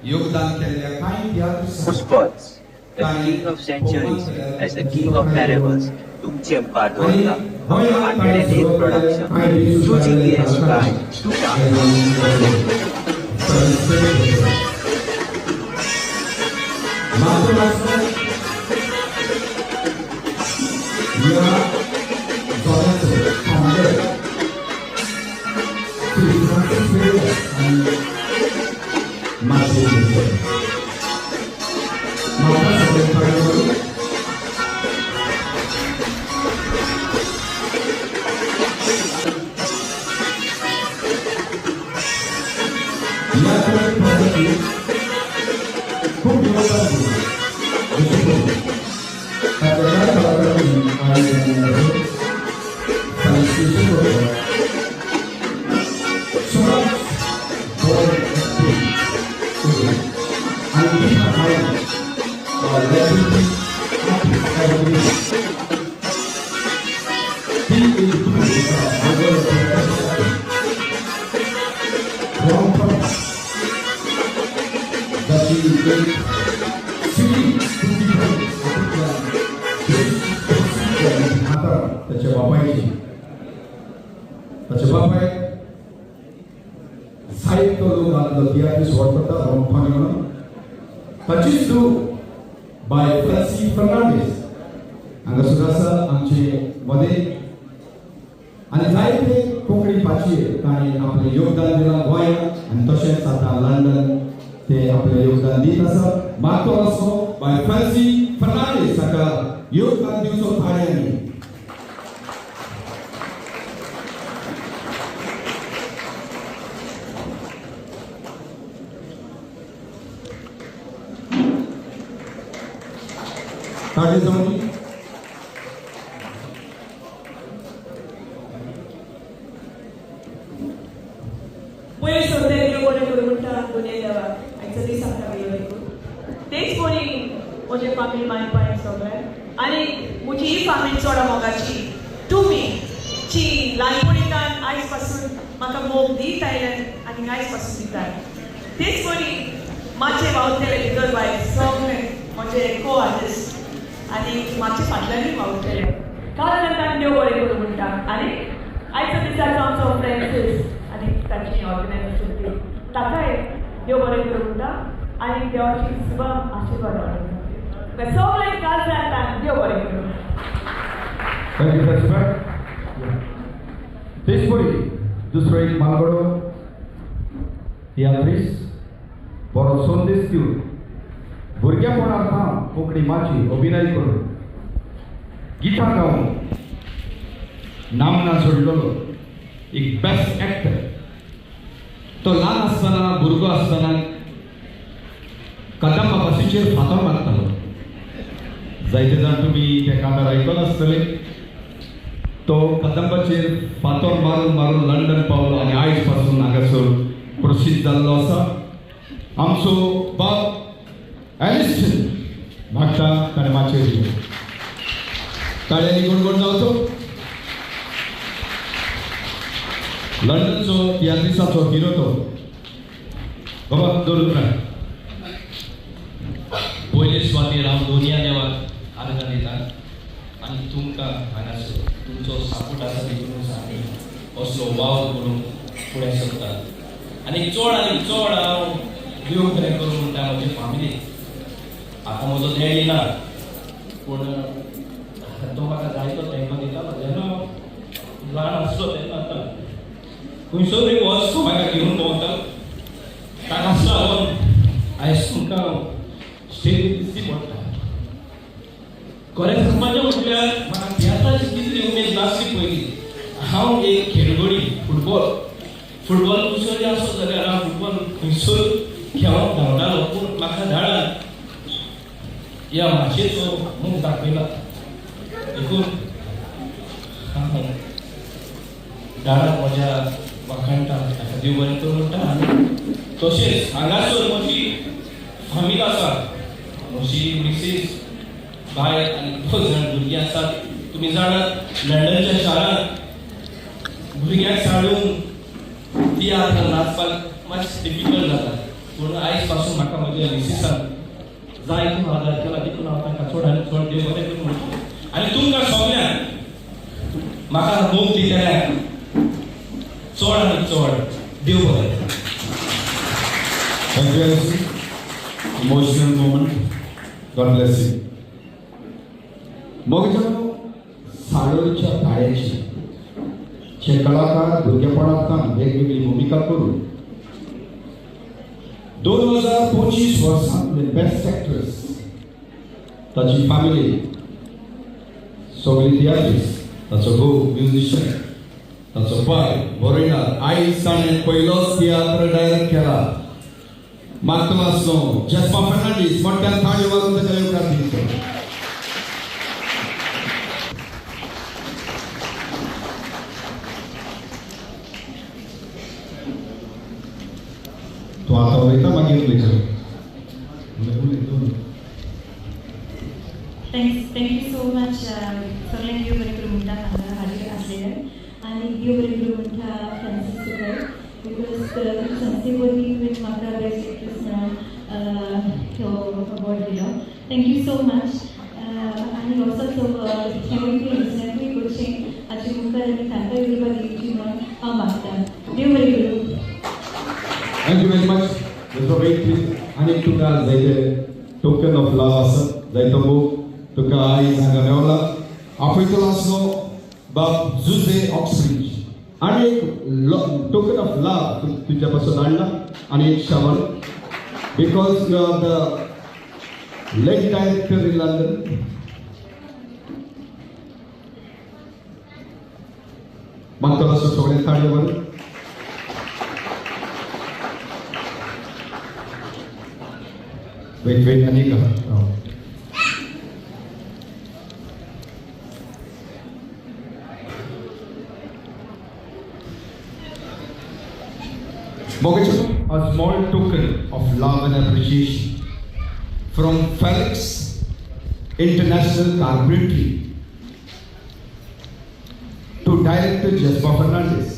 योगदान केल्ल्या कांय तियात्र Sports, the king of centuries as the king of parables, तुमचे मुखार दवरता 108 production, तुजी गिरेस्तकाय तुका. मातृभाषा ह्या जोड्याचो फावंडर श्री फ्रांसीस फेरेर आनी मातृ म्हाका सगळ्यांक करून ह्या पद्दतीन खूब योगदान दिलें. जशें करून ताच्या कांय कलाकारांनी आयज फेलिसिटेशन करता. सदांच बरें एक्टींग करून आनी गितां गावन legendary artist evergreen. He is doing a professional from जाची एक सिटी आता त्याच्या बापायची, त्याच्या बापाय साहित्य लोक आसलो, तियात्रीस वापरता रोमफानी म्हणून. ताचीच धूव बाय फ्रान्सी फर्नांडीस हांगा सुद्दां आसा आमचे मदें आनी जायते कोंकणी पाचयेर तांणी आपलें योगदान दिलां गोंयांत आनी तशेंच आतां लंडन ते आपलें योगदान दीत आसा. मातो आसो बाय फ्रान्सी फर्नांडीस हाका योगदान दिवचो ताळ्यांनी. ताळी जावनी. पयलीं सगळें देव बरें करूं म्हणटा दोनूय देवाक आयचो दीस आमकां दिलो देखून. तेच परी म्हजे फामील, माय पाय सगळें आनी म्हजी ही फामील चड मोगाची, तुमी जी ल्हानपणींतान आयज पासून म्हाका मोग दीत आयले आनी आयज पासून दितात. तेच परी मातशें वावुरतले भितर बाय सगळे म्हजे को आर्टिस्ट आनी मातशे फाटल्यानूय वावुरतले, कारण देव बरें करूं म्हणटा. आनी आयच्या दिसाचो आमचो फ्रेंड्सीस आनी ताची ऑर्गनायजेशन, ताकाय देव बरें करूं म्हणटा आनी देवाची शुभ आशिर्वाद. सगळे काळजांत देव बरें करूं. Thank you, President. तेचपरी दुसरो एक मालगडो तियात्रीस, बरो संदेश दिवन भुरग्यापणार सावन कोंकणी माची अभिनय करून, गितां गावन नामना सोडलेलो एक बेस्ट एक्टर. तो ल्हान आसतना, भुरगो आसतना कदंबा बसीचेर फातर मारतालो. जायते जाण तुमी त्या कांतार आयकलां आसतलें. तो कदंबाचेर फातर मारून मारून लंडन पावलो आनी आयज पासून हांगासर प्रसिद्ध जाल्लो आसा. आमचो बाब एलिस्टन म्हाका ताणें माचयेर दिलो. ताळ्यांनी कोण कोण जावचो. लंडनचो तियात्रिसाचो हिरो तो बाबा दवरून. पयले सुवातेर हांव दोनया देवाक आर्गां दिता आनी तुमकां हांगासर तुमचो सपोर्ट आसा, देखूनच आमी असलो वावर करूंक फुडें सरतात. आनी चड आनी चड हांव देव बरें करूं म्हणटा म्हजे फामिलीक. आतां म्हजो डॅडी ना, पूण तो म्हाका जायतो तेंको दितालो जेन्ना हांव ल्हान आसलो तेन्ना. आतां खंयसरूय वच, तो म्हाका घेवन भोंवता. ताका लागून आयज तुमकां स्टेजीर दिश्टी पडटा. खरें सांगपाचें म्हटल्यार म्हाका तियात्राची कितली उमेद नासली. पयलीं हांव एक खेळगडी, फुटबॉल. फुटबॉल दुसरो आसत जाल्यार हांव फुटबॉल खंयसर खेळोंक धांवतालो. पूण म्हाका धाडान ह्या मातयेचो मोग दाखयला, देखून हांव दारात म्हज्या वाखाणटा. ताका देव बरें करूं म्हणटा. आनी तशेंच हांगासर म्हजी फामील आसा, म्हजी मिसीस बाय आनी दोन जाण भुरगीं आसात. तुमी जाणात, लंडनच्या शारांत भुरग्यांक सांडून तियात्र नाचपाक मातशें डिफिकल्ट जाता. पूण आयज पासून म्हाका म्हज्या मिसिसान जाय तो आदार केला, देखून हांव तांकां चड आनी चड देव बरें करूं म्हणटा. आनी तुमकां सगल्यांक म्हाका मोग दितल्यांक चड आनी चड देव बरें. Thank you, Elsie. Emotional moment. God bless you. मोगजनो, साळोरीच्या ताळ्याची जे कलाकार भुरगेपणांतल्यान वेगवेगळी भुमिका करून 2025 वर्सांतले बेस्ट एक्ट्रेस, ताची फॅमिली सगळी तियात्रीस, ताचो घोव म्युझिशियन, ताचो बाय बरयणार, आयज ताणें पयलोच तियात्र डायरेक्ट केला. मागतलो आसलो जेस्पा फर्नांडीस, मोठ्यान ताळयो मारून ताका येवकार दिवचो. तूं आतां उलयता, मागीर उलयता. उलय, उलय तूं. Thanks, thank you so much. सगळ्यांक देव बरें करूं म्हणटा हांगा हाजीर आसलेले आनी देव बरें करूं म्हणटा फ्रांसीस तुका, because संस्थे वरवीं तुवें म्हाका बेस्ट एक्ट्रेस म्हणून हो अवॉर्ड दिलो. Thank you so much. आनी असोच हेवूय दुसऱ्यांकूय करचें हाचे मुखार आनी तांकां उर्बा दिवची म्हणून हांव मागता. देव बरें करूं. Thank you very much. Mr. Wait, please. आनी तुका जायते टोकन ऑफ लव आसा, जायतो मोग तुका आयज हांगा मेवला. आपयतलो आसलो बाब जुजे ऑक्सब्रिज आनी एक टोकन ऑफ लव तुज्या पासून हाडला आनी एक shovel, because you are the late director in London. मागतलो आसलो सगळ्यांक ताळयो मारून. वेट, वेट, आनी एक आहा. Mogachu, a small token of love and appreciation from Felix International Carpentry to Director Jespa Fernandez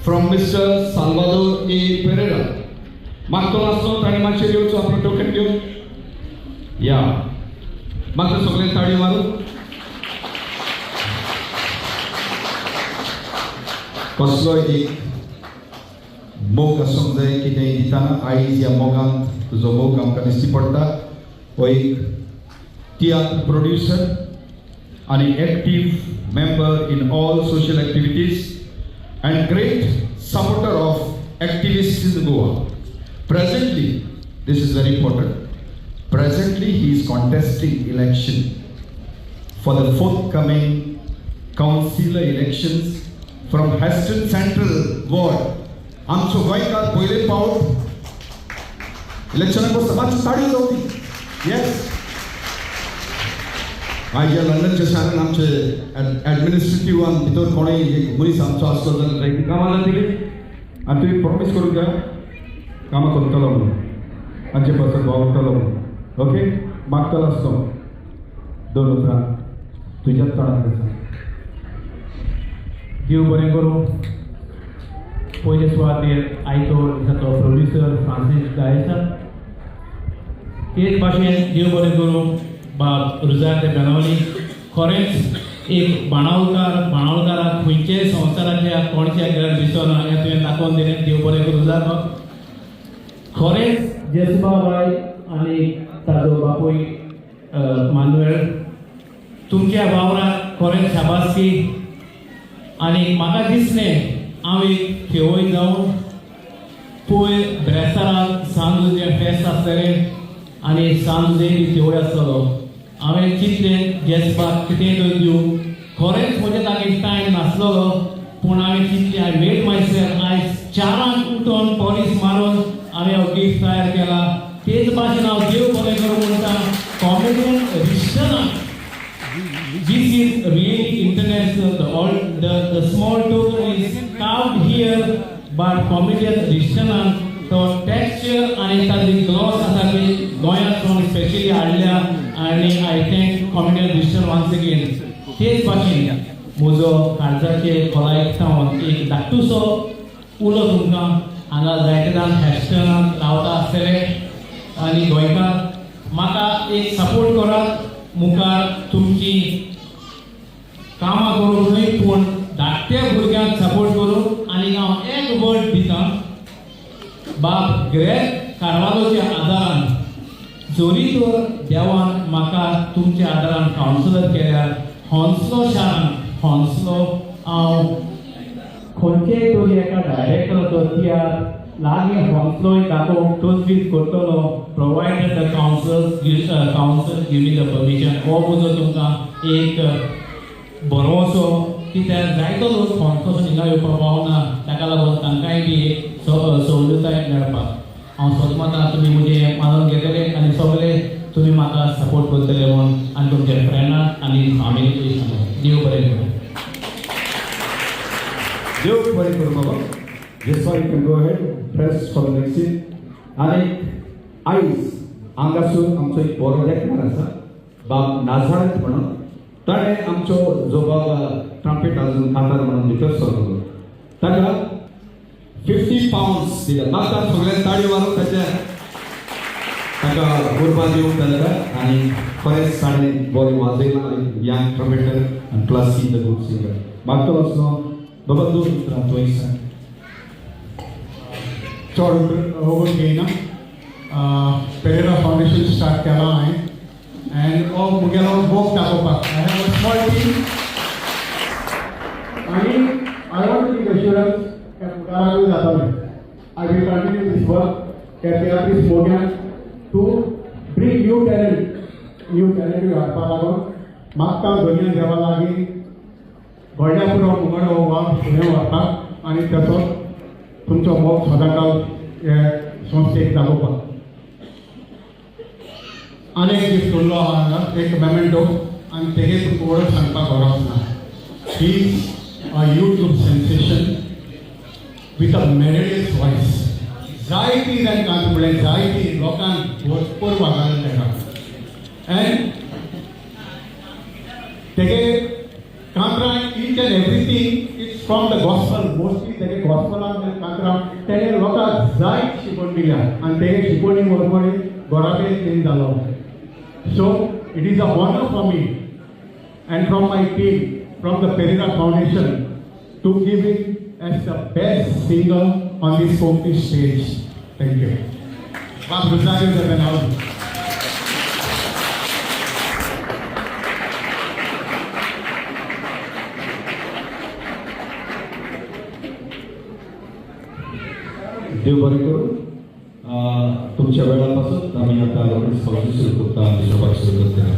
from Mr. Salvador A. Pereira. मागतो आसलो ताणें मातशें येवचो आपलो टोकन घेवन. या, मागता सगळ्यांक ताळयो मारून. कसलो एक मोग आसूंक जाय कितेंय दितना. आयज ह्या मोगांत तुजो मोग आमकां दिश्टी पडटा. हो एक तियात्र प्रोड्युसर आनी active member in all social activities and great supporter of activist in Goa. Presently, this is very important, presently he is contesting election for the forthcoming councillor elections from Heston Central Ward. आमचो गोंयकार पयले पावट इलेक्शनाक बसता. मातशी ताळयो जावची. येस, आयज ह्या लंडनच्या शारान आमचे एडमिनिस्ट्रेटिवान भितर कोणूय एक मनीस आमचो आसलो जाल्यार जायतीं कामां जातलीं. आनी तुवें प्रॉमीस करूंक जाय कामां करतलो म्हणून, आमचे पासत वावुरतलो म्हणून. ओके, मागतलो आसतो दोन उतरां तुज्याच तोंडांतल्यान सांग. देव बरें करूं. पयले सुवातेर आयतो दिसाचो प्रोड्युसर फ्रांसीस गायेसा, तेच भाशेन देव बरें करूं बाब रुजार दे बेनावली. खरेंच एक बाणावलकार, बाणावलकाराक खंयचेय संवसाराच्या कोणच्या गेल्यार दिसना हें तुवें दाखोवन दिलें. देव बरें करूं रुजार बाब. खरेंच जेसबाबाय आनी ताजो बापूय मानुएल, तुमच्या वावराक खरेंच शाबासकी. आनी म्हाका दिसलें हांव एक खेवय जावन पयर ब्रेस्ताराक सांज जें फेस्त आसतलें आनी सांज खेवय आसतलो, हांवें चिंतलें जेसबाक कितें तरी दिवं. खरेंच म्हज्या लागीं टायम नासलेलो, पूण हांवें चिंतलें, I made myself, आयज 4 आंक उठोन पॉलीस मारून हांवें हो गिफ्ट तयार केला. तेच भाशेन हांव देव बरें करूं म्हणटा comedian रिश्टनाक. This is really international. The all the small token is carved here, but comedian Rishtanan तो टेक्स्चर आनी ताजी ग्लॉस आसा ती गोंयांत स्पेशली हाडल्या आनी I thank comedian Rishtan once again. तेच भाशेन म्हजो काळजाचे खोलायेक सावन एक धाकटुसो उलो तुमकां. हांगा जायते जाण हॅस्टनान रावता आसतले आनी गोंयकार म्हाका एक सपोर्ट करात. मुखार तुमची कामां करूंक न्हय, पूण धाकट्या भुरग्यांक सपोर्ट करूंक. आनी हांव एक वर्ड दिता, बाब ग्रेग कार्वालोच्या आदारान जरी तर देवान म्हाका तुमच्या आदारान कावन्सिलर केल्यार, होन्सलो शारान होन्सलो हांव खंयचेय तरी एका डायरेक्टराचो तियात्र लागीं होन्सलोय दाखोवंक तजवीज करतलो, provided the council give me the permission. हो म्हजो तुमकां एक भरवंसो, कित्याक जायतो लोक होन्सलो हिंगा येवपाक पावना, ताका लागून तांकांय बी एक सवलताय मेळपाक. हांव सोदमतां तुमी म्हजें मानून घेतले आनी सगळे तुमी म्हाका सपोर्ट करतले म्हूण आनी तुमच्या फ्रेंडांक आनी फामिलीकूय सांगून. देव बरें करूं. देव बरें करूं बाबा. Yes, you can go ahead, press for next scene. आनी आयज हांगासून आमचो एक बरो लेखकार आसा, बाब नाझारत म्हणून. ताणें आमचो जो बाब ट्रम्पेट अजून कांतार म्हणून भितर सरलो, ताका 50 पावंड्स दिले. मागता सगळ्यांनी ताळी मारून ताच्या ताका उर्बा दिवंक ताका. आनी खरेंच ताणें बरें वाजयलां, यंग ट्रम्पेटर आनी plus he the good singer. मागतलो आसलो बाबा, दोन उतरां तुवें सांग. चड वगत घेयना. पेरेरा फावंडेशन स्टार्ट केलां हांवें आनी हो मुगेलो मोग दाखोवपाक I have a small team आनी I want to give assurance फुडाराकूय जातलें. I will continue this work त्या तियात्रीस मोग्यान to bring new talent, new टॅलंटूय हाडपा लागून मागता दोनया देवा लागीं व्हडल्या पुरो मुगेलो हो वावर फुडें व्हरपाक आनी ताचो तुमचो मोग सदांकाळ हे संस्थेक दाखोवपाक. आनी एक गिफ्ट उरलो आहा हांगा, एक मेमेंटो, आनी तेगे तुमकां वळख सांगपाक गरज ना. He a YouTube sensation with a melodious voice. जायती जाण कांत म्हणलें, जायती लोकांक भरपूर वागायले ताका. एंड तेगे कांतरां, each and everything is from the gospel mostly. तेगे गॉस्पलान कांतरां तेणे लोकांक जायत शिकवण दिल्या आनी तेगे शिकवणी बरोबर घराबे चेंज जालो. So it is a honour for me and from my team, from the Pereira Foundation, to give it as the best singer on this Konkani stage. Thank you. Bob Rosario de Benaldo. देव बरें करूं. तुमच्या वेळापासून आमी आतां रोखडीच function सुरू करता आनी शोभाक सुरू करतले.